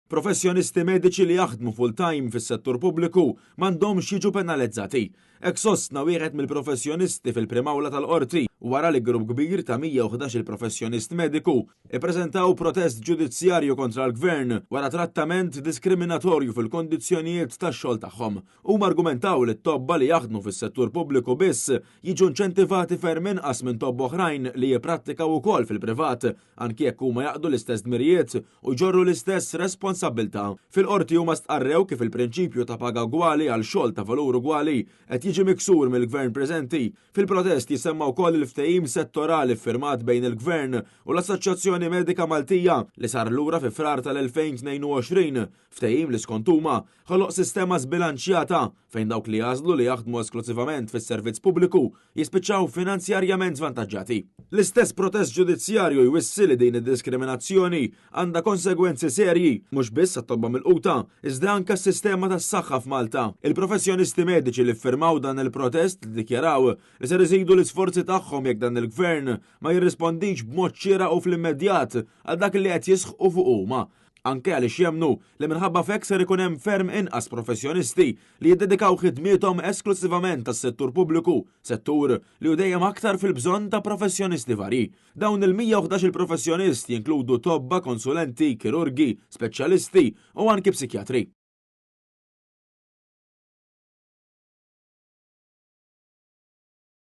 Professjonisti mediċi li jaħdmu full-time fis-settur pubbliku m'għandhomx jiġu penalizzati. Hekk sostna wieħed mill-professjonisti fil-Prim'Awla tal-Qorti wara li grupp kbir ta' 111-il professjonist mediku ippreżentaw protest ġudizzjarju kontra l-Gvern wara trattament diskriminatorju fil-kondizzjonijiet tax-xogħol tagħhom. Huma argumentaw li t-tobba li jaħdmu fis-settur pubbliku biss jiġu inċentivati ferm inqas minn tobba oħrajn li jipprattikaw ukoll fil-privat anki jekk huma jaqdu l-istess dmirijiet u jġorru l-istess responsabbiltà. Fil-Qorti huma stqarrew kif il-prinċipju ta' paga ugwali għal xogħol ta' valur ugwali qed jiġi miksur mill-Gvern preżenti. Fil-protest jissemma wkoll il-ftehim settorali ffirmat bejn il-Gvern u l-Assoċjazzjoni Medika Maltija li sar lura fi Frar tal-2022, ftehim li skont huma ħoloq sistema żbilanċjata fejn dawk li jagħżlu li jaħdmu esklusivament fis-servizz pubbliku jispiċċaw finanzjarjament żvantaġġati. L-istess protest ġudizzjarju jwissi li din id-diskriminazzjoni għandha konsegwenzi serji mhux biss għat-tobba milquta, iżda anke għas-sistema tas-saħħa f'Malta. Il-professjonisti mediċi li ffirmaw dan il-protest ddikjaraw li ser iżidu l-isforzi tagħhom jekk dan il-Gvern ma jirrispondix b'mod xieraq u fl-immedjat għal dak li qed jisħqu fuq huma anke għaliex jemmnu li minħabba f'hekk ser ikun hemm ferm inqas professjonisti li jiddedikaw ħidmiethom esklussivament għas-settur pubbliku, settur li hu dejjem aktar fil-bżonn ta' professjonisti varji. Dawn il-111-il professjonist jinkludu tobba, konsulenti, kirurgi, speċjalisti u anki psikjatri.